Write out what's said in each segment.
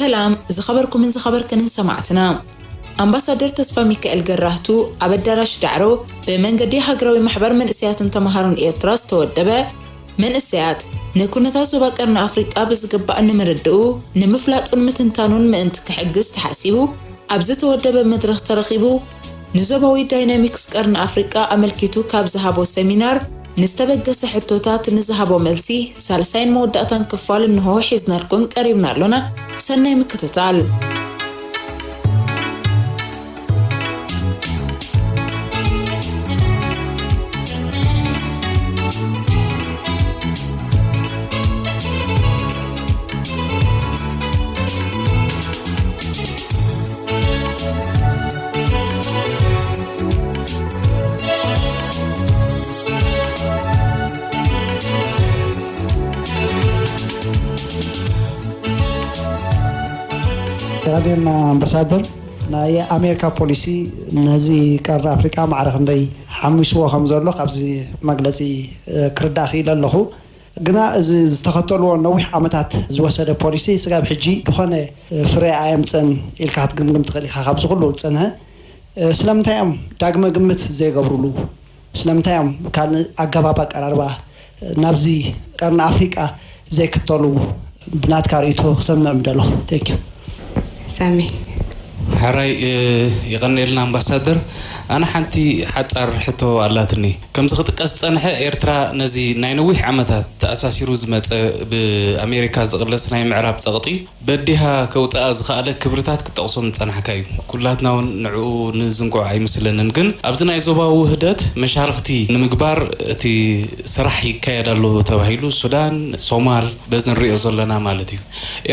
ሰላም ዝኸበርኩምን ዝኸበርክንን ሰማዕትና። ኣምባሳደር ተስፋ ሚካኤል ገራህቱ ኣብ ኣዳራሽ ዳዕሮ ብመንገዲ ሃገራዊ ማሕበር መንእሰያትን ተምሃሮን ኤርትራ ዝተወደበ መንእሰያት ንኩነታት ዞባ ቀርኒ ኣፍሪቃ ብዝግባእ ንምርድኡ ንምፍላጡን ምትንታኑን ምእንቲ ክሕግዝ ተሓሲቡ ኣብ ዝተወደበ መድረኽ ተረኺቡ ንዞባዊ ዳይናሚክስ ቀርኒ ኣፍሪቃ ኣመልኪቱ ካብ ዝሃቦ ሰሚናር ንዝተበገሰ ሕቶታት ንዝሃቦ መልሲ ሳልሳይን መወዳእታን ክፋል እንሆ ሒዝናልኩም ቀሪብና ኣሎና። ሰናይ ምክትታል። ራድዮና ኣምባሳደር፣ ናይ ኣሜሪካ ፖሊሲ ነዚ ቀርኒ ኣፍሪቃ ማዕረ ክንደይ ሓሚስዎ ከም ዘሎ ካብዚ መግለጺ ክርዳእ ክኢለ ኣለኹ። ግና እዚ ዝተኸተልዎ ነዊሕ ዓመታት ዝወሰደ ፖሊሲ ስጋብ ሕጂ ዝኾነ ፍረ ኣየምፀን ኢልካ ክትግምግም ትኽእል ኢኻ። ካብዚ ኩሉ ዝፀንሀ ስለምንታይ እዮም ዳግመ ግምት ዘይገብሩሉ? ስለምንታይ እዮም ካልእ ኣገባብ ኣቀራርባ ናብዚ ቀርኒ ኣፍሪቃ ዘይክተሉ? ብናትካ ርእይቶ ክሰምዕ ምደለኹ። Thank you። ሳሚ። ሕራይ የቐንየልና ኣምባሳደር። ኣነ ሓንቲ ሓጻር ሕቶ ኣላትኒ። ከምዚ ክጥቀስ ዝጸንሐ ኤርትራ ነዚ ናይ ነዊሕ ዓመታት ተኣሳሲሩ ዝመጸ ብኣሜሪካ ዝቕለስ ናይ ምዕራብ ጸቕጢ በዲሃ ከውጽኣ ዝኸኣለ ክብርታት ክጠቕሶም ዝጸናሕካ እዩ። ኩላትና እውን ንዕኡ ንዝንግዖ ኣይመስለንን። ግን ኣብዚ ናይ ዞባዊ ውህደት መሻርኽቲ ንምግባር እቲ ስራሕ ይካየድ ኣሎ ተባሂሉ ሱዳን፣ ሶማል በዚ ንሪኦ ዘለና ማለት እዩ።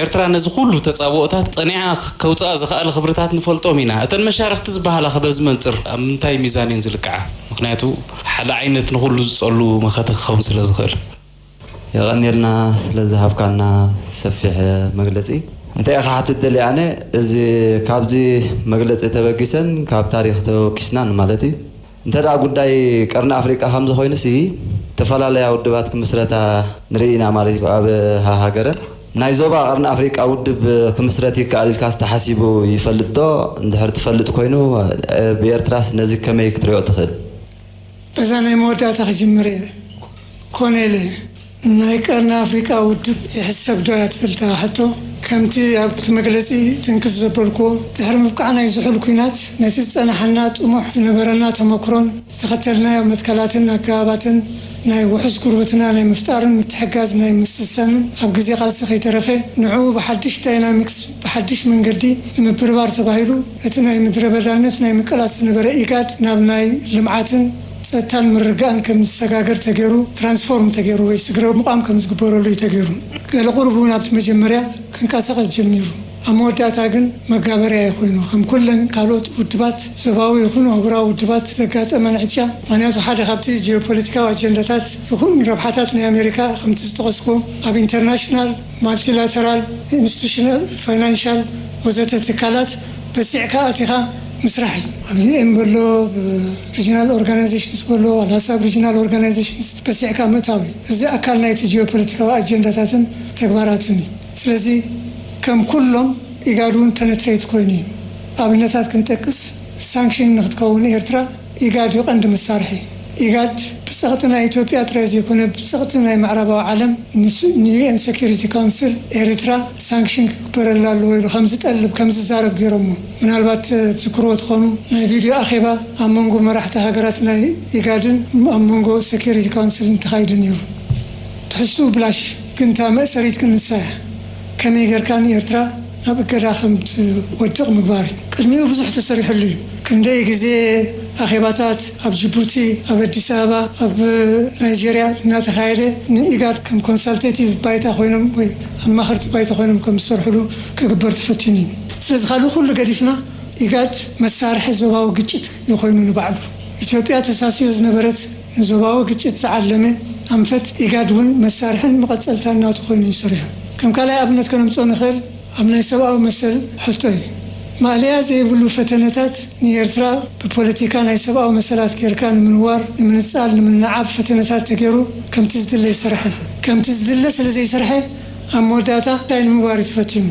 ኤርትራ ነዚ ኩሉ ተጻብኦታት ጸኒዓ ከውጽኣ ዝኸኣለ ክብርታት ንፈልጦም ኢና። እተን መሻርኽቲ ዝበሃላ ከ በዚ መንጽር ኣብ ምንታይ ሚዛን እየን ዝልክዓ? ምኽንያቱ ሓደ ዓይነት ንኹሉ ዝጸሉ መኸተ ክኸውን ስለ ዝኽእል። የቐንየልና ስለ ዝሃብካና ሰፊሕ መግለጺ። እንታይ ኢኻ ሓትት ደልየ ኣነ፣ እዚ ካብዚ መግለጺ ተበጊሰን ካብ ታሪኽ ተወቂስናን ማለት እዩ። እንተ ደኣ ጉዳይ ቀርኒ ኣፍሪቃ ከምዚ ኮይኑሲ፣ ዝተፈላለያ ውድባት ክምስረታ ንርኢ ኢና ማለት እዩ። ኣብ ሃ- ሃገረን ናይ ዞባ ቀርኒ ኣፍሪቃ ውድብ ክምስረት ይከኣል ኢልካስ ተሓሲቡ ይፈልጥ ዶ? እንድሕር ትፈልጥ ኮይኑ፣ ብኤርትራስ ነዚ ከመይ ክትሪኦ ትኽእል? በዛ ናይ መወዳእታ ክጅምር እየ። ኮነ ኢለ ናይ ቀርኒ ኣፍሪቃ ውድብ ይሕሰብ ዶ እያ ትብል እታ ሕቶ። ከምቲ ኣብቲ መግለጺ ትንክፍ ዘበልክዎ፣ ድሕሪ ምብቃዕ ናይ ዝሑል ኲናት ነቲ ዝጸናሓና ጥሙሕ፣ ዝነበረና ተመክሮን ዝተኸተልናዮ መትከላትን ኣገባባትን ናይ ውሑስ ጉርብትና ናይ ምፍጣርን ምትሕጋዝ ናይ ምስሰንን ኣብ ግዜ ቃልሲ ከይተረፈ ንዕኡ ብሓድሽ ዳይናሚክስ ብሓድሽ መንገዲ ንምብርባር ተባሂሉ እቲ ናይ ምድረ በዳነት ናይ ምቅላስ ዝነበረ ኢጋድ ናብ ናይ ልምዓትን ጸጥታን ምርግጋእን ከም ዝሰጋገር ተገይሩ ትራንስፎርም ተገይሩ ወይ ስግረ ምቋም ከም ዝግበረሉ እዩ ተገይሩ። ገለ ቁሩብ እውን ኣብቲ መጀመርያ ክንቀሳቐስ ጀሚሩ። ኣብ መወዳእታ ግን መጋበርያ እዩ ኮይኑ። ከም ኩለን ካልኦት ውድባት፣ ዞባዊ ይኹኑ ኣህጉራዊ ውድባት ዘጋጠመን ዕጫ፣ ምኽንያቱ ሓደ ካብቲ ጂኦፖለቲካዊ ኣጀንዳታት ይኹን ረብሓታት ናይ ኣሜሪካ ከምቲ ዝጠቐስኩዎ ኣብ ኢንተርናሽናል ማልቲላተራል ኢንስቲቱሽናል ፋይናንሻል ወዘተ ትካላት በሲዕካ ኣቲኻ ምስራሕ እዩ። ኣብ ዩ ኤን በሎ ሪጂናል ኦርጋናይዜሽንስ በሎ ዋላስ ኣብ ሪጂናል ኦርጋናይዜሽንስ በሲዕካ ምእታው እዩ። እዚ ኣካል ናይቲ ጂኦፖለቲካዊ ኣጀንዳታትን ተግባራትን እዩ። ስለዚ ከም ኩሎም ኢጋድ እውን ፐነትሬት ኮይኑ እዩ። ኣብነታት ክንጠቅስ ሳንክሽን ንክትከውን ኤርትራ ኢጋድ እዩ ቀንዲ መሳርሒ። ኢጋድ ብጸቕጢ ናይ ኢትዮጵያ ጥራይ ዘይኮነ ብጸቕጢ ናይ ምዕራባዊ ዓለም ንስ ንዩኤን ሴኩሪቲ ካውንስል ኤርትራ ሳንክሽን ክግበረላ ኣለዎ ኢሉ ከም ዝጠልብ ከም ዝዛረብ ገይሮሞ። ምናልባት ትዝክርዎ ትኾኑ ናይ ቪድዮ ኣኼባ ኣብ መንጎ መራሕቲ ሃገራት ናይ ኢጋድን ኣብ መንጎ ሴኩሪቲ ካውንስልን ተኻይዱ ነይሩ። ትሕዝትኡ ብላሽ ግን እታ መእሰሪት ግን ንሳ እያ። ከመይ ጌርካ ንኤርትራ ናብ እገዳ ከም ትወድቕ ምግባር እዩ። ቅድሚኡ ብዙሕ ተሰሪሕሉ እዩ። ክንደይ ግዜ ኣኼባታት ኣብ ጅቡቲ፣ ኣብ ኣዲስ ኣበባ፣ ኣብ ናይጀርያ እናተኻየደ ንኢጋድ ከም ኮንሳልቴቲቭ ባይታ ኮይኖም ወይ ኣማኸርቲ ባይታ ኮይኖም ከም ዝሰርሕሉ ክግበር ተፈቲኑ እዩ። ስለዚ ካልእ ኩሉ ገዲፍና ኢጋድ መሳርሒ ዞባዊ ግጭት እዩ ኮይኑ ንባዕሉ። ኢትዮጵያ ተሳስዮ ዝነበረት ንዞባዊ ግጭት ዝዓለመ ኣንፈት ኢጋድ እውን መሳርሕን መቐጸልታን ናቱ ኮይኑ እዩ ሰሪሑ። ከም ካልኣይ ኣብነት ከነምጽኦ ንኽእል ኣብ ናይ ሰብኣዊ መሰል ሕቶ እዩ። ማእለያ ዘይብሉ ፈተነታት ንኤርትራ ብፖለቲካ ናይ ሰብኣዊ መሰላት ጌርካ ንምንዋር፣ ንምንጻል፣ ንምንዓብ ፈተነታት ተገይሩ ከምቲ ዝድለ ኣይሰርሐን። ከምቲ ዝድለ ስለ ዘይሰርሐ ኣብ መወዳእታ እንታይ ንምግባር እዩ ተፈቲኑ?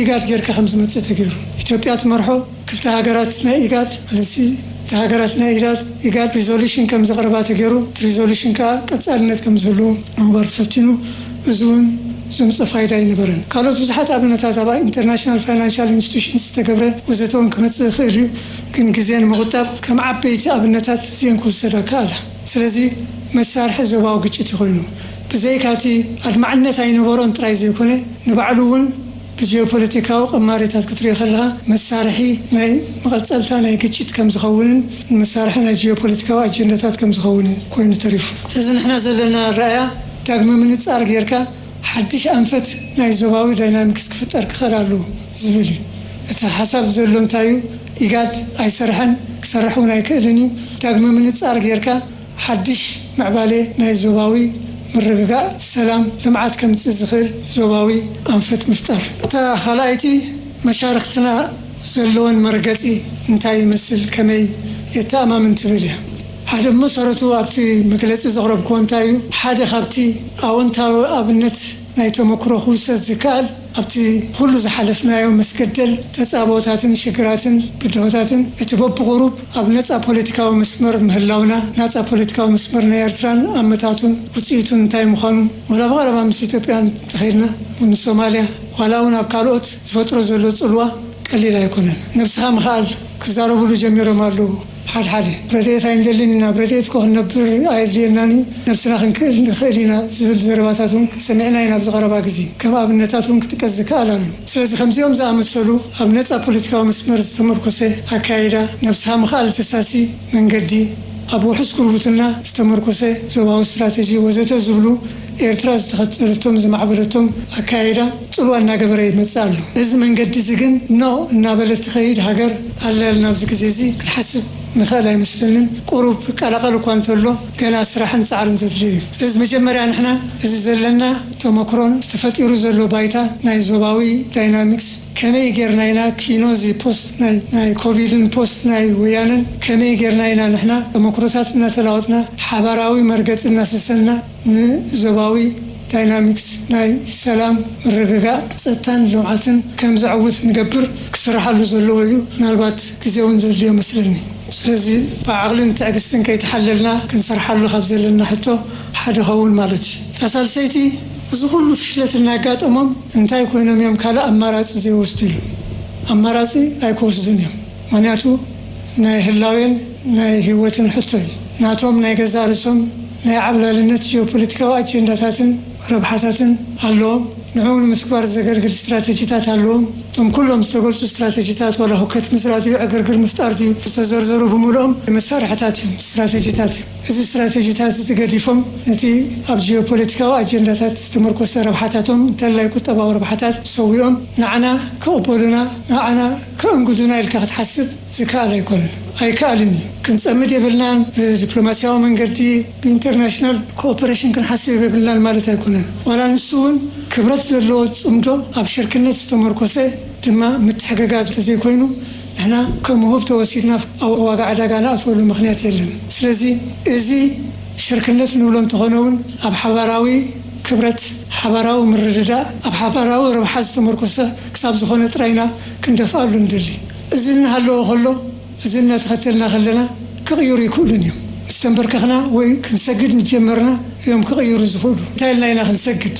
ኢጋድ ጌርካ ከም ዝመጽእ ተገይሩ። ኢትዮጵያ ትመርሖ ክልተ ሃገራት ናይ ኢጋድ፣ ማለት እቲ ሃገራት ናይ ኢጋድ፣ ኢጋድ ሪዞሉሽን ከም ዘቕርባ ተገይሩ፣ እቲ ሪዞሉሽን ከኣ ቀጻልነት ከም ዝህልዎ ንምግባር ተፈቲኑ። እዚ እውን ዘምጽኦ ፋይዳ ኣይነበረን። ካልኦት ብዙሓት ኣብነታት ኣብ ኢንተርናሽናል ፋይናንሻል ኢንስቲቱሽን ዝተገብረ ወዘተ እውን ክመጽእ ይኽእል እዩ። ግን ግዜ ንምቑጣብ ከም ዓበይቲ ኣብነታት እዚአን ክውሰዳ ከኣላ። ስለዚ መሳርሒ ዞባዊ ግጭት ኮይኑ፣ ብዘይካቲ ኣድማዕነት ኣይነበሮን ጥራይ ዘይኮነ፣ ንባዕሉ እውን ብጂኦፖለቲካዊ ቀማሪታት ክትሪኦ ከለኻ መሳርሒ ናይ መቐጸልታ ናይ ግጭት ከም ዝኸውንን ንመሳርሒ ናይ ጂኦፖለቲካዊ ኣጀንዳታት ከም ዝኸውንን ኮይኑ ተሪፉ። ስለዚ ንሕና ዘለና ኣረኣእያ ዳግመ ምንጻር ጌርካ ሓድሽ ኣንፈት ናይ ዞባዊ ዳይናሚክስ ክፍጠር ክኽእል ኣለዎ ዝብል እዩ። እቲ ሓሳብ ዘሎ እንታይ እዩ? ኢጋድ ኣይሰርሐን፣ ክሰርሕ እውን ኣይክእልን እዩ። ዳግመ ምንጻር ጌርካ ሓድሽ ምዕባሌ ናይ ዞባዊ ምርግጋእ፣ ሰላም፣ ልምዓት ከምጽእ ዝኽእል ዞባዊ ኣንፈት ምፍጣር። እታ ካልኣይቲ መሻርኽትና ዘለወን መርገጺ እንታይ ይመስል፣ ከመይ የተኣማምን ትብል እያ። ሓደ ብመሰረቱ ኣብቲ መግለጺ ዘቕረብክዎ እንታይ እዩ፣ ሓደ ካብቲ ኣወንታዊ ኣብነት ናይ ተመክሮ ክውሰድ ዝከኣል ኣብቲ ኩሉ ዝሓለፍናዮ መስገደል ተጻብኦታትን ሽግራትን ብድሆታትን እቲ በብቑሩብ ኣብ ነጻ ፖለቲካዊ መስመር ምህላውና፣ ናጻ ፖለቲካዊ መስመር ናይ ኤርትራን ኣመታቱን ውጽኢቱን እንታይ ምዃኑ፣ ዋላ ብቐረባ ምስ ኢትዮጵያ እንተኸይድና፣ ምስ ሶማልያ፣ ዋላ እውን ኣብ ካልኦት ዝፈጥሮ ዘሎ ጽልዋ ቀሊል ኣይኮነን። ነብስኻ ምኽኣል ክዛረቡሉ ጀሚሮም ኣለዉ። ሓድሓደ ረድኤት ኣይንደልን ኢና፣ ብረድኤት እኮ ክንነብር ኣየድልየናን እዩ፣ ነብስና ክንክእል ንኽእል ኢና ዝብል ዘረባታት እውን ሰሚዕና ኢና ኣብዚ ቀረባ ግዜ። ከም ኣብነታት እውን ክጥቀስ ዝከኣል ኣሎ። ስለዚ ከምዚኦም ዝኣመሰሉ ኣብ ነጻ ፖለቲካዊ መስመር ዝተመርኮሰ ኣካይዳ፣ ነብስኻ ምኽኣል ተሳሲ መንገዲ፣ ኣብ ውሑስ ጉርብትና ዝተመርኮሰ ዞባዊ ስትራተጂ ወዘተ ዝብሉ ኤርትራ ዝተኸተለቶም ዘማዕበለቶም ኣካይዳ ጽልዋ እናገበረ ይመጽእ ኣሎ። እዚ መንገዲ እዚ ግን ኖ እናበለት ትኸይድ ሃገር ኣላ ኢልና ኣብዚ ግዜ እዚ ክንሓስብ ንኽእል ኣይመስለንን። ቁሩብ ክቀላቐል እኳ እንተሎ ገና ስራሕን ጻዕርን ዘድልዮ እዩ። ስለዚ መጀመርያ ንሕና እዚ ዘለና ተመክሮን ተፈጢሩ ዘሎ ባይታ ናይ ዞባዊ ዳይናሚክስ ከመይ ጌርና ኢና ኪኖ እዚ ፖስት ናይ፣ ናይ ኮቪድን ፖስት ናይ ወያነን ከመይ ጌርና ኢና ንሕና ተመክሮታት እናተለዋወጥና ሓባራዊ መርገጺ እናሰሰልና ንዞባዊ ዳይናሚክስ ናይ ሰላም፣ ምርግጋእ፣ ጸጥታን ልምዓትን ከም ዘዕውት ንገብር ክስርሓሉ ዘለዎ እዩ። ምናልባት ግዜ እውን ዘድልዮ መስለኒ። ስለዚ ብዓቕልን ትዕግስትን ከይተሓለልና ክንሰርሓሉ ካብ ዘለና ሕቶ ሓደ ኸውን ማለት እዩ። እታ ሳልሰይቲ፣ እዚ ኩሉ ፍሽለት እናጋጠሞም እንታይ ኮይኖም እዮም ካልእ ኣማራጺ ዘይወስዱ ኢሉ? ኣማራጺ ኣይክወስዱን እዮም። ምኽንያቱ ናይ ህላዌን ናይ ህይወትን ሕቶ እዩ። ናቶም ናይ ገዛእ ርእሶም ናይ ዓብላልነት ጂኦፖለቲካዊ ኣጀንዳታትን ረብሓታትን ኣለዎም። ንዕኡ ንምትግባር ዘገልግል ስትራተጂታት ኣለዎም። እቶም ኩሎም ዝተገልጹ ስትራተጂታት ዋላ ሁከት ምዝራእ ድዩ፣ ዕግርግር ምፍጣር ድዩ፣ ዝተዘርዘሩ ብምልኦም መሳርሕታት እዮም፣ ስትራተጂታት እዮም። እዚ ስትራተጂታት እዚ ገዲፎም ነቲ ኣብ ጂኦፖለቲካዊ ኣጀንዳታት ዝተመርኮሰ ረብሓታቶም፣ እንተላይ ቁጠባዊ ረብሓታት ሰዊኦም ንዓና ክቕበሉና፣ ንዓና ከእንግዱና ኢልካ ክትሓስብ ዝከኣል ኣይኮነን፣ ኣይከኣልን እዩ። ክንጸምድ የብልናን፣ ብዲፕሎማስያዊ መንገዲ፣ ብኢንተርናሽናል ኮኦፐሬሽን ክንሓስብ የብልናን ማለት ኣይኮነን። ዋላ ንሱ እውን ክብረት ዘለዎ ጽምዶ ኣብ ሽርክነት ዝተመርኮሰ ድማ ምትሕግጋዝ እንተዘይኮይኑ፣ ንሕና ከም ውሁብ ተወሲድና ኣብ ዋጋ ዕዳጋ ንኣትወሉ ምኽንያት የለን። ስለዚ እዚ ሽርክነት ንብሎ እንተኾነ እውን ኣብ ሓባራዊ ክብረት፣ ሓባራዊ ምርድዳእ፣ ኣብ ሓባራዊ ረብሓ ዝተመርኮሰ ክሳብ ዝኾነ ጥራይ ኢና ክንደፍኣሉ ንደሊ። እዚ እናሃለወ ከሎ፣ እዚ እናተኸተልና ከለና ክቕይሩ ይክእሉን እዮም። ምስ ተንበርከኽና ወይ ክንሰግድ ምስ ጀመርና እዮም ክቕይሩ ዝኽእሉ። እንታይ ኢልና ኢና ክንሰግድ?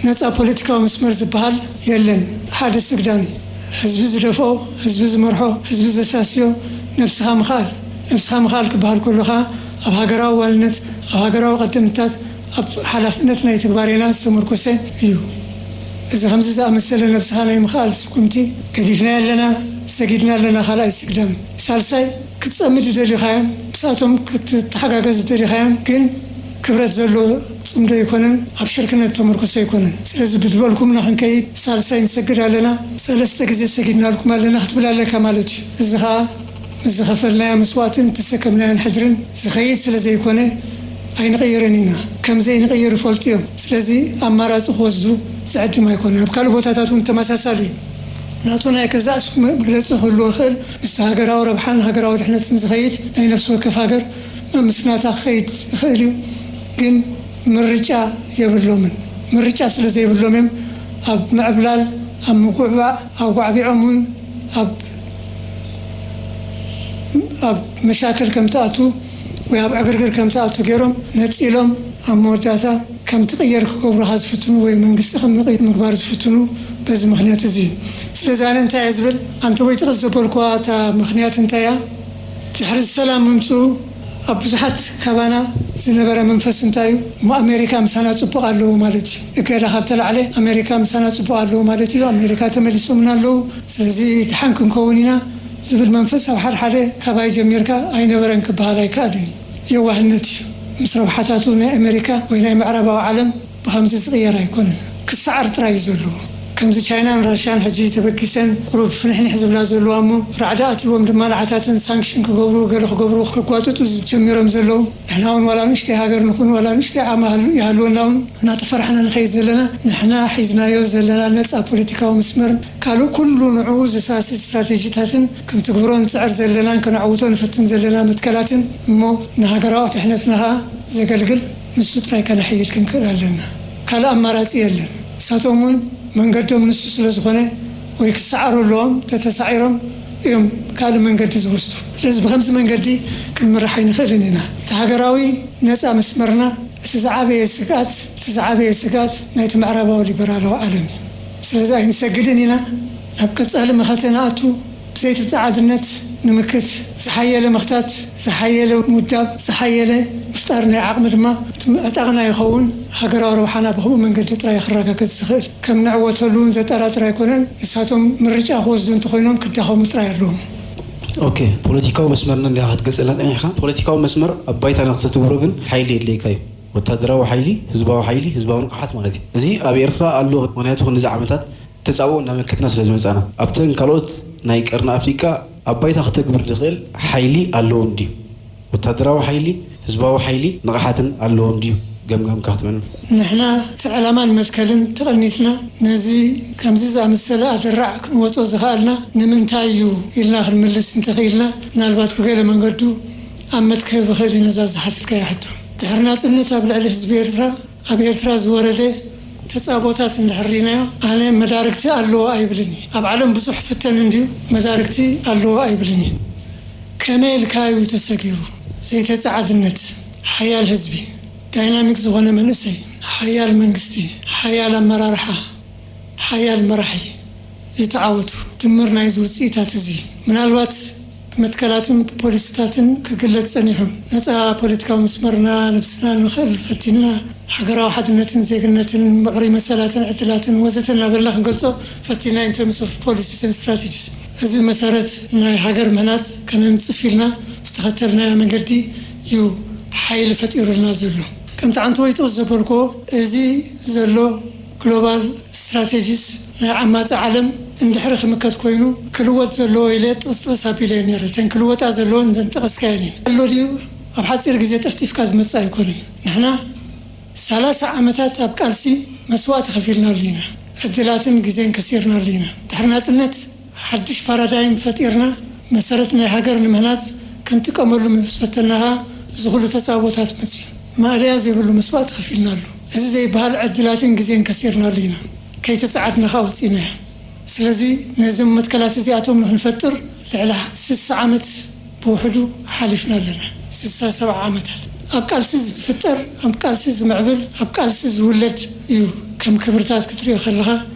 ነጻ ፖለቲካዊ መስመር ዝበሃል የለን። ሓደ ስግዳን እዩ። ህዝቢ ዝደፍኦ፣ ህዝቢ ዝመርሖ፣ ህዝቢ ዘሳስዮ ነብስኻ ምኽኣል። ነብስኻ ምኽኣል ክበሃል ከሎ ኸኣ ኣብ ሃገራዊ ዋንነት፣ ኣብ ሃገራዊ ቀደምትታት፣ ኣብ ሓላፍነት ናይ ተግባሬና ዝተመርኮሰ እዩ። እዚ ከምዚ ዝኣመሰለ ነብስኻ ናይ ምኽኣል ስጉምቲ ገዲፍናዮ ኣለና፣ ሰጊድና ኣለና፣ ካልኣይ ስግዳን። ሳልሳይ፣ ክትጸምድ ይደሊኻዮም፣ ምስኣቶም ክትተሓጋገዝ ይደሊኻዮም፣ ግን ክብረት ዘለዎ ጽምዶ ኣይኮነን፣ ኣብ ሽርክነት ተመርኮሰ ኣይኮነን። ስለዚ ብዝበልኩምና ክንከይድ ሳልሳይ ንሰግድ ኣለና፣ ሰለስተ ግዜ ሰጊድናልኩም ኣለና ክትብል ኣለካ ማለት እዩ። እዚ ኸኣ ምስ ዝኸፈልናዮ መስዋእትን ዝተሰከምናዮን ሕድርን ዝኸይድ ስለ ዘይኮነ ኣይንቕይርን ኢና። ከም ዘይንቕይር ይፈልጡ እዮም። ስለዚ ኣማራጺ ክወስዱ ዝዕድም ኣይኮነን። ኣብ ካልእ ቦታታት እውን ተመሳሳሊ እዩ። ናቱ ናይ ገዛእ ሱ መግለጺ ክህልዎ ይኽእል። ምስ ሃገራዊ ረብሓን ሃገራዊ ድሕነትን ዝኸይድ ናይ ነፍሲ ወከፍ ሃገር ምስ ናታ ክኸይድ ይኽእል እዩ። ግን ምርጫ የብሎምን። ምርጫ ስለ ዘይብሎም እዮም ኣብ ምዕብላል ኣብ ምጉዕባዕ ኣጓዕቢዖም እውን ኣብ ኣብ መሻክል ከም ትኣቱ ወይ ኣብ ዕግርግር ከም ትኣቱ ገይሮም ነጺሎም ኣብ መወዳእታ ከም ትቕየር ክገብሩኻ ዝፍትኑ ወይ መንግስቲ ከም ንቕየር ምግባር ዝፍትኑ በዚ ምኽንያት እዚ እዩ። ስለዚ ኣነ እንታይ እየ ዝብል፣ ኣንተ ወይ ትቕስ ዘበልኩዋ እታ ምኽንያት እንታይ እያ? ድሕሪ ሰላም ምምፅኡ ኣብ ብዙሓት ካባና ዝነበረ መንፈስ እንታይ እዩ? እሞ ኣሜሪካ ምሳና ፅቡቕ ኣለዉ ማለት እዩ። እገዳ ካብ ተላዕለ ኣሜሪካ ምሳና ፅቡቕ ኣለዉ ማለት እዩ። ኣሜሪካ ተመሊሶምና ኣለዉ። ስለዚ ድሓን ክንከውን ኢና ዝብል መንፈስ ኣብ ሓደ ሓደ ካባይ ጀሚርካ ኣይነበረን ክበሃል ኣይከኣልን እዩ። የዋህነት እዩ። ምስ ረብሓታቱ ናይ ኣሜሪካ ወይ ናይ ምዕራባዊ ዓለም ብኸምዚ ዝቕየር ኣይኮነን። ክሰዓር ጥራይ እዩ ዘለዎ። ከምዚ ቻይናን ራሽያን ሕጂ ተበጊሰን ቁሩብ ፍንሕንሕ ዝብላ ዘለዋ እሞ ራዕዲ ኣትይዎም ድማ ንዓታተን ሳንክሽን ክገብሩ ገለ ክገብሩ ከጓጥጡ ጀሚሮም ዘለዉ። ንሕና እውን ዋላ ንእሽተይ ሃገር ንኹን ዋላ ንእሽተይ ዓማ ሃሉ- ይሃልወና እውን እናተፈራሕና ንኸይድ ዘለና ንሕና ሒዝናዮ ዘለና ነፃ ፖለቲካዊ መስመርን ካልእ ኩሉ ንዕኡ ዘሳሲ ስትራቴጂታትን ክንትግብሮ ንፅዕር ዘለናን ከነዕውቶ ንፍትን ዘለና መትከላትን እሞ ንሃገራዊ ድሕነትና ኸዓ ዘገልግል ንሱ ጥራይ ከነሕይል ክንክእል ኣለና። ካልእ ኣማራጺ የለን። ንሳቶም እውን መንገዶም ንሱ ስለ ዝኾነ ወይ ክሰዓሩ ኣለዎም፣ ተተሳዒሮም እዮም ካልእ መንገዲ ዝወስዱ። ስለዚ ብኸምዚ መንገዲ ክንምራሕ ኣይንኽእልን ኢና። እቲ ሃገራዊ ነጻ መስመርና እቲ ዝዓበየ ስግኣት እቲ ዝዓበየ ስግኣት ናይቲ ምዕራባዊ ሊበራላዊ ዓለም እዩ። ስለዚ ኣይንሰግድን ኢና። ናብ ቀጻሊ መኸተ ንኣቱ ብዘይተጻዓድነት ንምክት ዝሓየለ ምኽታት፣ ዝሓየለ ምውዳብ፣ ዝሓየለ ምፍጣር ናይ ዓቕሚ ድማ እቲ ዕጣቕና ይኸውን። ሃገራዊ ረብሓና ብኸምኡ መንገዲ ጥራይ ክረጋገጽ ዝኽእል። ከም ንዕወተሉ እውን ዘጠራጥር ኣይኮነን። ንሳቶም ምርጫ ክወስዱ እንተኾይኖም ክዳኸሙ ጥራይ ኣለዎም። ኦኬ፣ ፖለቲካዊ መስመርና እንዲኻ ክትገልጸልና ጸኒሕካ። ፖለቲካዊ መስመር ኣብ ባይታ ንክትትግብሮ ግን ሓይሊ የድልየካ እዩ። ወታደራዊ ሓይሊ፣ ህዝባዊ ሓይሊ፣ ህዝባዊ ንቕሓት ማለት እዩ። እዚ ኣብ ኤርትራ ኣሎ። ምኽንያቱ ክንድዚ ዓመታት ተጻብኦ እናመከትና ስለ ዝመጻና ኣብተን ካልኦት ናይ ቀርኒ ኣፍሪቃ ኣብ ባይታ ክተግብር ዝኽእል ሓይሊ ኣለዎም ድዩ? ወታደራዊ ሓይሊ፣ ህዝባዊ ሓይሊ፣ ንቕሓትን ኣለዎም ድዩ? ገምጋምካ ክትበን። ንሕና እቲ ዕላማን መትከልን ተቐኒትና ነዚ ከምዚ ዝኣመሰለ ኣደራዕ ክንወጾ ዝኸኣልና ንምንታይ እዩ ኢልና ክንምልስ እንተኽኢልና ምናልባት ብገለ መንገዱ ኣብ መትከቢ ክእል እዩ ነዛ ዝሓትትካያ ሕቶ። ድሕሪ ናጽነት ኣብ ልዕሊ ህዝቢ ኤርትራ ኣብ ኤርትራ ዝወረደ ተጻቦታት እንድሕር ሪናዮ ኣነ መዳርግቲ ኣለዎ ኣይብልን እየ። ኣብ ዓለም ብዙሕ ፍተን እንድዩ መዳርግቲ ኣለዎ ኣይብልን እየ። ከመይ ኢልካ እዩ ተሰጊሩ? ዘይተጻዓድነት፣ ሓያል ህዝቢ፣ ዳይናሚክ ዝኾነ መንእሰይ፣ ሓያል መንግስቲ፣ ሓያል ኣመራርሓ፣ ሓያል መራሒ፣ ይተዓወቱ። ድምር ናይዚ ውፅኢታት እዚ ምናልባት ብመትከላትን ብፖሊሲታትን ክግለፅ ፀኒሑ። ነፃ ፖለቲካዊ መስመርና ነብስና ንኽእል ፈቲንና፣ ሃገራዊ ሓድነትን ዜግነትን፣ ምዕሩይ መሰላትን ዕድላትን ወዘተ እናበልና ክንገልፆ ፈቲንና፣ in terms of policies and strategies። እዚ መሰረት ናይ ሃገር ምህናፅ ከነንፅፍ ኢልና ዝተኸተልናዮ መንገዲ እዩ ሓይሊ ፈጢሩልና ዘሎ። ከምቲ ዓንተወይ ጥቕስ ዘበልክዎ፣ እዚ ዘሎ ግሎባል ስትራቴጂስ ናይ ዓማፂ ዓለም እንድሕሪ ክምከት ኮይኑ ክልወጥ ዘለዎ ኢለ ጥቕስ ጥቕስ ኣቢለ እየ ነይረ። እተን ክልወጣ ዘለወን እዘን ጠቐስካየን እየን። ኣሎ ድዩ? ኣብ ሓፂር ግዜ ጠፍጢፍካ ዝመፅእ ኣይኮነን። ንሕና ሰላሳ ዓመታት ኣብ ቃልሲ መስዋእቲ ከፊልናሉ ኢና። ዕድላትን ግዜን ከሲርናሉ ኢና። ድሕሪ ናፅነት ሓድሽ ፓራዳይም ፈጢርና መሰረት ናይ ሃገር ንምህናፅ ክንጥቀመሉ ምስ ፈተንና ኸዓ እዚ ኩሉ ተፃቦታት መፅዩ። ማእለያ ዘይብሉ መስዋእቲ ከፊልናሉ። እዚ ዘይበሃል ዕድላትን ግዜን ከሲርናሉ ኢና። ከይተፃዓድና ኸዓ ወፂእናዮ። ስለዚ ነዞም መትከላት እዚኣቶም ንክንፈጥር ልዕሊ ስሳ ዓመት ብውሕዱ ሓሊፍና ኣለና። ስሳ ሰብዓ ዓመታት ኣብ ቃልሲ ዝፍጠር፣ ኣብ ቃልሲ ዝምዕብል፣ ኣብ ቃልሲ ዝውለድ እዩ። ከም ክብርታት ክትሪኦ ከለኻ፣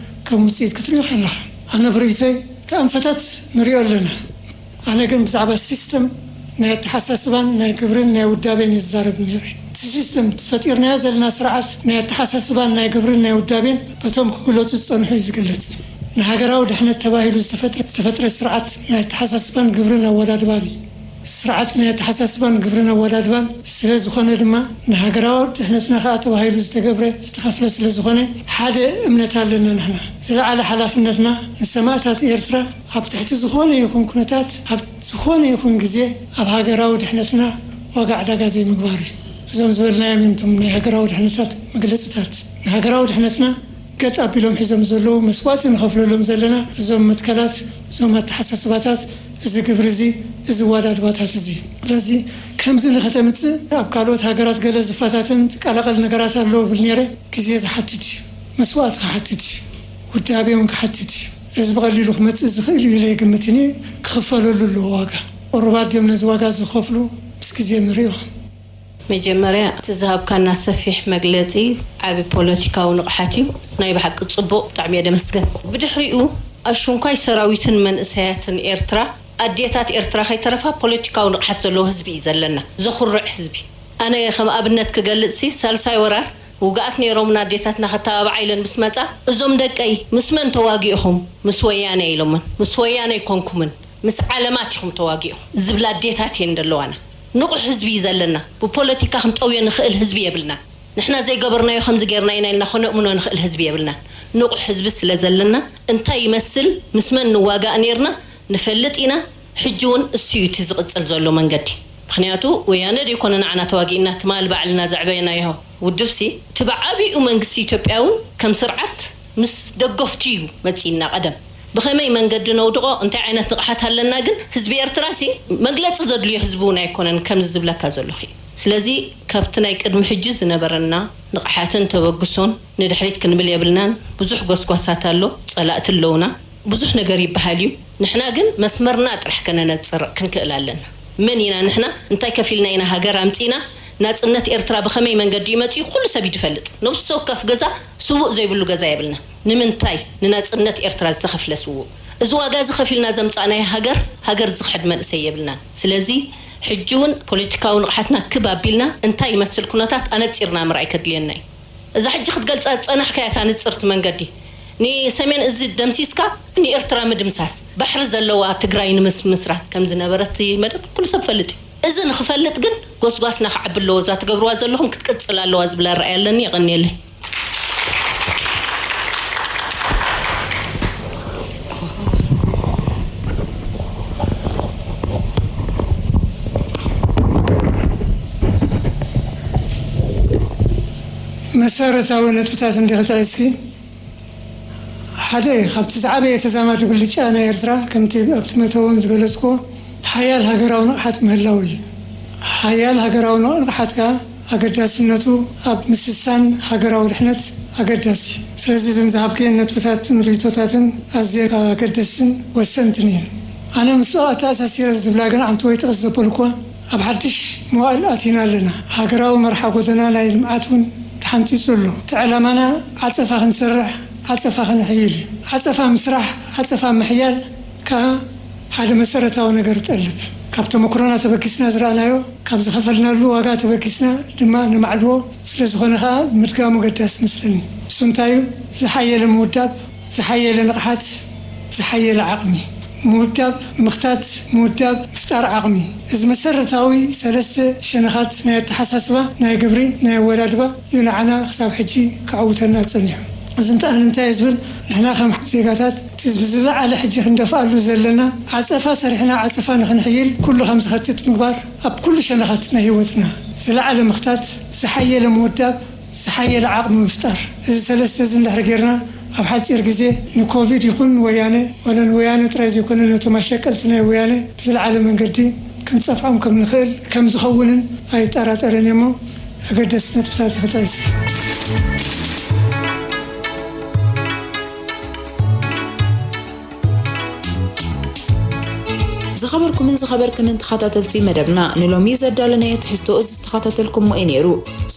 ከም ውፅኢት ክትሪኦ ከለኻ። ኣነ ብርእይቶይ እቲ ኣንፈታት ንሪኦ ኣለና። ኣነ ግን ብዛዕባ ሲስተም ናይ ኣተሓሳስባን ናይ ግብርን ናይ ውዳቤን እየ ዝዛረብ ነይረ። እቲ ሲስተም፣ እቲ ፈጢርናዮ ዘለና ስርዓት ናይ ኣተሓሳስባን ናይ ግብርን ናይ ውዳቤን በቶም ክግለፁ ዝፀንሑ እዩ ዝግለፅ። ንሃገራዊ ድሕነት ተባሂሉ ዝተፈጥረ ዝተፈጥረ ስርዓት ናይ ኣተሓሳስባን ግብርን ኣወዳድባን እዩ። ስርዓት ናይ ኣተሓሳስባን ግብርን ኣወዳድባን ስለ ዝኾነ ድማ ንሃገራዊ ድሕነትና ከዓ ተባሂሉ ዝተገብረ ዝተኸፍለ ስለ ዝኾነ ሓደ እምነት ኣለና። ንሕና ዝለዓለ ሓላፍነትና ንሰማእታት ኤርትራ ኣብ ትሕቲ ዝኾነ ይኹን ኩነታት ኣብ ዝኾነ ይኹን ግዜ ኣብ ሃገራዊ ድሕነትና ዋጋ ዕዳጋ ዘይምግባር እዩ። እዞም ዝበልናዮም እዮም እቶም ናይ ሃገራዊ ድሕነታት መግለፅታት። ንሃገራዊ ድሕነትና ገጥ ኣቢሎም ሒዞም ዘለዉ መስዋእቲ ንኸፍለሎም ዘለና እዞም መትከላት፣ እዞም ኣተሓሳስባታት፣ እዚ ግብሪ እዚ፣ እዚ ኣወዳድባታት እዚ። ስለዚ ከምዚ ንኸተምፅእ ኣብ ካልኦት ሃገራት ገለ ዝፈታተን ዝቀላቐል ነገራት ኣሎ እብል ነይረ። ግዜ ዝሓትት እዩ፣ መስዋእቲ ክሓትት እዩ። ውዳቤ እውን ክሓትት እዩ። እዚ ብቐሊሉ ክመጽእ ዝኽእል እዩ ኢለ ይግምትን እየ። ክኽፈለሉ ኣለዎ ዋጋ። ቁሩባት ድዮም ነዚ ዋጋ ዝኸፍሉ? ምስ ግዜ ንርእዮ። መጀመርያ፣ እቲ ዝሃብካና ሰፊሕ መግለጺ ዓቢ ፖለቲካዊ ንቕሓት እዩ። ናይ ብሓቂ ጽቡቕ፣ ብጣዕሚ እየ ደመስግን። ብድሕሪኡ፣ ኣሽንኳይ ሰራዊትን መንእሰያትን ኤርትራ፣ ኣዴታት ኤርትራ ከይተረፋ ፖለቲካዊ ንቕሓት ዘለዎ ህዝቢ እዩ ዘለና። ዘኹርዕ ህዝቢ። ኣነ ከም ኣብነት ክገልጽሲ፣ ሳልሳይ ወራር ውግኣት ነይሮምና ኣዴታትና ከተባብዓ ኢለን ምስ መጻ፣ "እዞም ደቀይ ምስ መን ተዋጊእኹም?" "ምስ ወያነ" ኢሎመን። "ምስ ወያነ ኣይኮንኩምን፣ ምስ ዓለማት ኢኹም ተዋጊእኹም" ዝብላ ኣዴታት እየን ዘለዋና። ንቑሕ ህዝቢ እዩ ዘለና። ብፖለቲካ ክንጠውዮ ንኽእል ህዝቢ የብልናን። ንሕና ዘይገበርናዮ ከምዚ ጌርና ኢና ኢልና ከነእምኖ ንኽእል ህዝቢ የብልናን። ንቑሕ ህዝቢ ስለ ዘለና፣ እንታይ ይመስል፣ ምስ መን ንዋጋእ ኔርና ንፈልጥ ኢና። ሕጂ እውን እሱ እዩ እቲ ዝቕጽል ዘሎ መንገዲ። ምኽንያቱ፣ ወያነ ደይኮነ ንዓና ተዋጊእና፣ ትማል ባዕልና ዘዕበየናዮ ውድብሲ፣ እቲ ብዓቢኡ መንግስቲ ኢትዮጵያ እውን ከም ስርዓት ምስ ደገፍቱ እዩ መጺእና ቀደም። ብኸመይ መንገዲ ነውድቖ፣ እንታይ ዓይነት ንቕሓት ኣለና ግን፣ ህዝቢ ኤርትራሲ መግለጺ ዘድልዮ ህዝቢ እውን ኣይኮነን ከምዚ ዝብለካ ዘለኹ። ስለዚ፣ ካብቲ ናይ ቅድሚ ሕጂ ዝነበረና ንቕሓትን ተበግሶን ንድሕሪት ክንብል የብልናን። ብዙሕ ጎስጓሳት ኣሎ፣ ጸላእቲ ኣለውና፣ ብዙሕ ነገር ይበሃል እዩ። ንሕና ግን መስመርና ጥራሕ ከነነጽር ክንክእል ኣለና። መን ኢና ንሕና? እንታይ ከፊልና ኢና ሃገር ኣምጺእና? ናጽነት ኤርትራ ብኸመይ መንገዲ እዩ መጺኡ? ኩሉ ሰብ እዩ ዝፈልጥ። ነብሲ ወከፍ ገዛ ስዉእ ዘይብሉ ገዛ የብልና። ንምንታይ ንናጽነት ኤርትራ ዝተኸፍለ ስዉእ? እዚ ዋጋ እዚ ከፊልና ዘምጻእናዮ ሃገር፣ ሃገር ዝኽሕድ መንእሰይ የብልናን። ስለዚ፣ ሕጂ እውን ፖለቲካዊ ንቕሓትና ክብ ኣቢልና፣ እንታይ ይመስል ኩነታት ኣነጺርና ምርኣይ ከድልየና እዩ። እዛ ሕጂ ክትገልጻ ዝጸናሕካያ እታ ንጽርቲ መንገዲ፣ ንሰሜን እዚ ደምሲስካ ንኤርትራ ምድምሳስ፣ ባሕሪ ዘለዋ ትግራይ ንምስ-፣ ምስራት ከም ዝነበረ እቲ መደብ ኩሉ ሰብ ፈልጥ እዩ። እዚ ንኽፈልጥ ግን ጎስጓስና ክዓቢ ኣለዎ። እዛ ትገብርዋ ዘለኹም ክትቅጽል ኣለዋ ዝብል ኣረኣእያ ኣለኒ። የቐንየለይ። መሰረታዊ ነጥብታት እንዲኺ ጠቒስኪ፣ ሓደ ካብቲ ዝዓበየ ተዛማዲ ብልጫ ናይ ኤርትራ፣ ከምቲ ኣብቲ መእተዊ እውን ዝገለጽኩዎ፣ ሓያል ሃገራዊ ንቕሓት ምህላው እዩ። ሓያል ሃገራዊ ንቕሓት ከኣ ኣገዳስነቱ ኣብ ምስሳን ሃገራዊ ድሕነት ኣገዳሲ እዩ። ስለዚ እዘን ዝሃብክየን ነጥብታትን ርእይቶታትን ኣዝየን ኣገደስትን ወሰንትን እየን። ኣነ ምስኡ ኣተኣሳሲረ ዝብላ ግን ዓምቲ ወይ ጥቕስ ዘበልኩዋ ኣብ ሓድሽ መዋእል ኣቲና ኣለና። ሃገራዊ መርሓ ጎደና ናይ ልምዓት እውን ተሓንጺጹ ኣሎ። እቲ ዕላማና ዓጸፋ ክንሰርሕ፣ ዓጸፋ ከነሕይል እዩ። ዓጸፋ ምስራሕ፣ ዓጸፋ ምሕያል ከኣ ሓደ መሰረታዊ ነገር ይጠልብ። ካብ ተመክሮና ተበጊስና ዝረኣናዮ፣ ካብ ዝኸፈልናሉ ዋጋ ተበጊስና ድማ ነማዕድዎ። ስለ ዝኾነ ከኣ ምድጋሙ ገዳሲ መስለኒ። እሱ እንታይ እዩ? ዝሓየለ ምውዳብ፣ ዝሓየለ ንቕሓት፣ ዝሓየለ ዓቕሚ። ምውዳብ፣ ምኽታት፣ ምውዳብ፣ ምፍጣር ዓቕሚ። እዚ መሰረታዊ ሰለስተ ሸነኻት ናይ ኣተሓሳስባ፣ ናይ ግብሪ፣ ናይ ኣወዳድባ እዩ ንዓና ክሳብ ሕጂ ከዕውተና ጸኒሑ። እዚ እንተኣ ንምንታይ እዩ ዝብል፣ ንሕና ከም ዜጋታት እቲ ብዝለዓለ ሕጂ ክንደፍኣሉ ዘለና ዓጸፋ ሰሪሕና ዓጸፋ ንኽንሕይል ኩሉ ከም ዝኸትት ምግባር፣ ኣብ ኩሉ ሸነኻት ናይ ህይወትና ዝለዓለ ምኽታት፣ ዝሓየለ ምውዳብ፣ ዝሓየለ ዓቕሚ ምፍጣር። እዚ ሰለስተ እዚ እንድሕር ጌርና፣ ኣብ ሓጺር ግዜ ንኮቪድ ይኹን ንወያነ፣ ዋላ ንወያነ ጥራይ ዘይኮነ፣ ነቶም ኣሸቀልቲ ናይ ወያነ ብዝለዓለ መንገዲ ክንጸፍዖም ከም ንኽእል፣ ከም ዝኸውንን ኣይጠራጠርን እየ እሞ፣ ኣገደስቲ ነጥብታት ክጠቅስ። ዝኸበርኩምን ዝኸበርክንን ተኸታተልቲ መደብና፣ ንሎሚ ዘዳለናዮ ትሕዝቶ እዚ ዝተኸታተልኩሞ እዩ ነይሩ።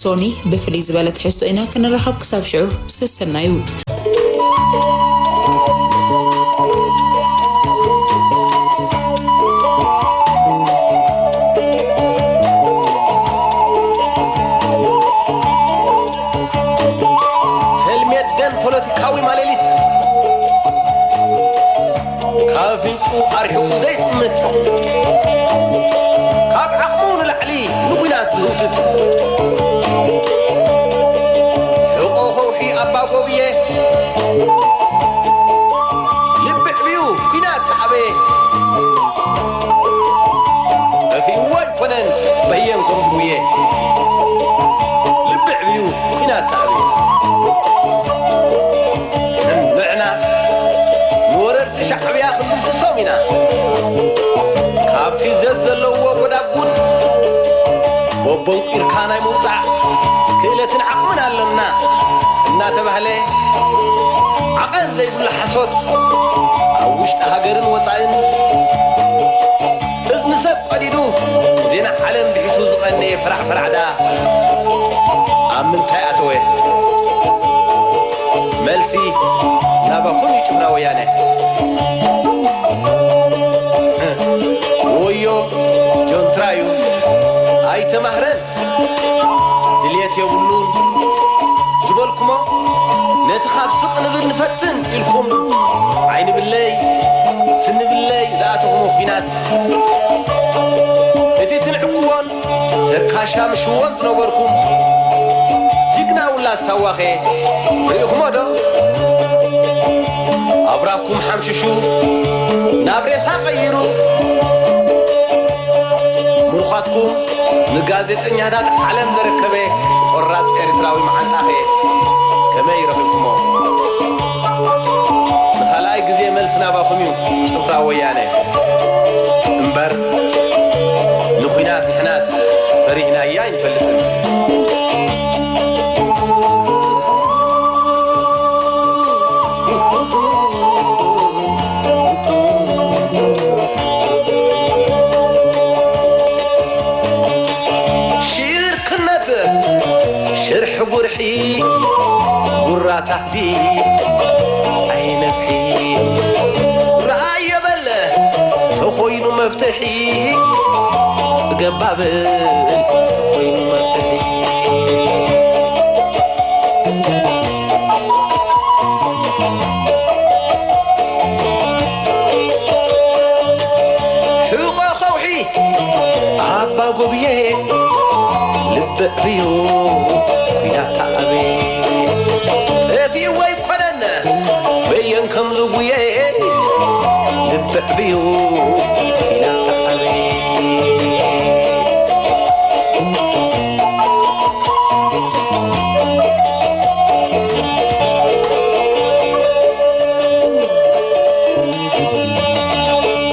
ሶኒ ብፍልይ ዝበለ ትሕዝቶ ኢና ክንራኸብ፣ ክሳብ ሽዑ ሰሰናዩ። ሄልሜት ደን ፖለቲካዊ ማሌሊት፣ ካብ ኣፍንጭኡ ኣርሒቑ ዘይጥምት፣ ካብ ዓቕሙ ንላዕሊ ንኲናት ዝህውትት፣ ሕቖ ከውሒ ኣባ ጎብየ፣ ልቢ ዕብዩ ኲናት ዝዓበየ፣ ጠፊእዎ ኣይኮነን በየን ከም ዝጉየ፣ ልቢ ዕብዩ ኲናት ዝዓበየ። ንዕና ንወረርቲ ሻዕብያ ክንድምስሶም ኢና። ካብቲ ዘዝ ዘለውዎ ጎዳጉድ በቦንቂርካ ናይ ምውጻእ ክእለትን ዓቕምን ኣለና እናተባህለ፣ ዓቐን ዘይብሉ ሓሶት ኣብ ውሽጢ ሃገርን ወጻእን፣ እዝኒ ሰብ ቀዲዱ ዜና ዓለም ብሒቱ ዝቐነየ ፈራዕፈራዕ ደኣ ኣብ ምንታይ ኣተወ? መልሲ ናባኹም እዩ ጭፍራ ወያነ። ወዮ ጆንትራ እዩ፣ ኣይተማህረን። ድልየት የብሉን ዝበልኩሞ፣ ነቲ ካብ ስቕ ንብል ንፈትን ኢልኩም ዓይኒ ብለይ ስኒ ብለይ ዝኣተኹሞ ኲናት፣ እቲ ትንዕቅዎን ተካሻምሽዎን ዝነበርኩም ጅግና ውላድ ሳዋኸ ርኢኹሞ ዶ? ኣብራኩም ሓምሽሹ ናብ ሬሳ ቀይሩ፣ ምሩኻትኩም ንጋዜጠኛታት ዓለም ዘረከበ ቆራጽ ኤርትራዊ መዓንጣኸ ከመይ ረኺብኩሞ? ንኻልኣይ ግዜ መልሲ ናባኹም እዩ ጭፍራ ወያነ። እምበር ንኹናት ንሕናስ ፈሪህናያ ኣይንፈልጥን። ሽርክነት ሽርሒ ጉርሒ ጉራ ታሕቲ ኣይነፍሒ። ረኣዮ በል ተኾይኑ መፍትሒ፣ ጽገብ ኣብል ተኾይኑ መፍትሒ። ሕቖ ኸውሒ ኣባ ጎብየ ልቢ ዕብዩ ኲናት ኣበየ። ጠፊኡ ኣይኮነን በየን ከም ዝጉየ ልቢ ዕብዩ ኲናት ኣበየ።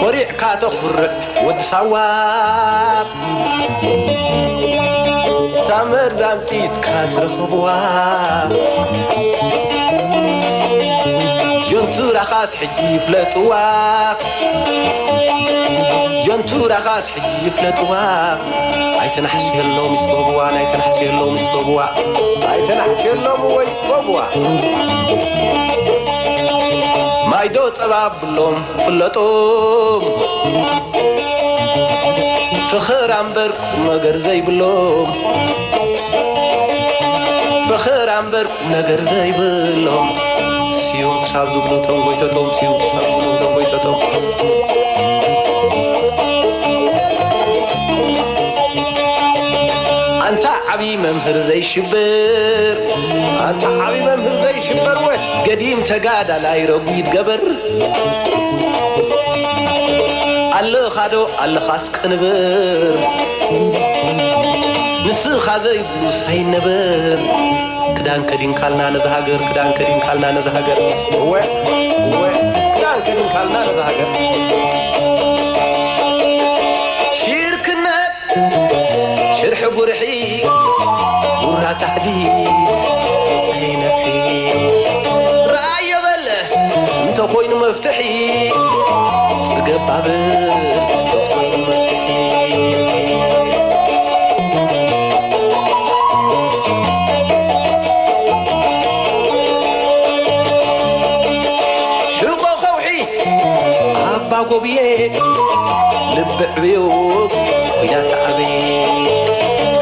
ኮሪዕካ ተኹርዕ ወዲ ሳዋ፣ እታ መርዛም ጥይትካ ዝረኸብዋ፣ ጀንቱራኻስ ሕጂ ይፍለጥዋ፣ ጀንቱራኻስ ሕጂ ይፍለጥዋ። ኣይተናሕስየሎም ይስጎብዋ፣ ኣይተናሕስየሎም ይስጎብዋ፣ ኣይተናሕስየሎም ወይ ይስጎብዋ። ማይዶ ጸባ ብሎም ፍለጦም፣ ፍኽር ኣምበር ቁም ነገር ዘይብሎም፣ ፍኽር ኣምበር ቁም ነገር ዘይብሎም። ስዩ ክሳብ ዝብሉ ተንጎይተቶም፣ ስዩ ክሳብ ዝብሉ ተንጎይተቶም። ኣንታ ዓብዪ መምህር ዘይሽብር፣ ኣንታ ዓብዪ መምህር ዘይሽበር፣ ወ ገዲም ተጋዳላይ ረጒድ ገበር። ኣለኻዶ ኣለኻስ ቅንብር፣ ንስኻ ዘይብሉስ ኣይነብር። ክዳን ከዲንካልና ነዛ ሃገር፣ ክዳን ከዲንካልና ነዛ ሃገር። እወ፣ እወ፣ ክዳን ከዲንካልና ነዛ ሃገር። ሽርክነት ሽርሒ ጉርሒ ጉራ ታሕዲት ኣይነፍሒ። ረኣዮ በለ እንተኾይኑ መፍትሒ፣ ጽገብ ኣብል እንተኾይኑ መፍትሒ። ሕቆ ከውሒ ኣባ ጎብየ ልቢ ዕብዩ ኲናት ኣበየ።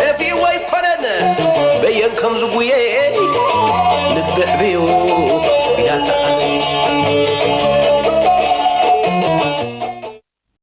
ጠፊእዎ ኣይኮነን በየን ከም ዝጉየ ልቢ ዕብዩ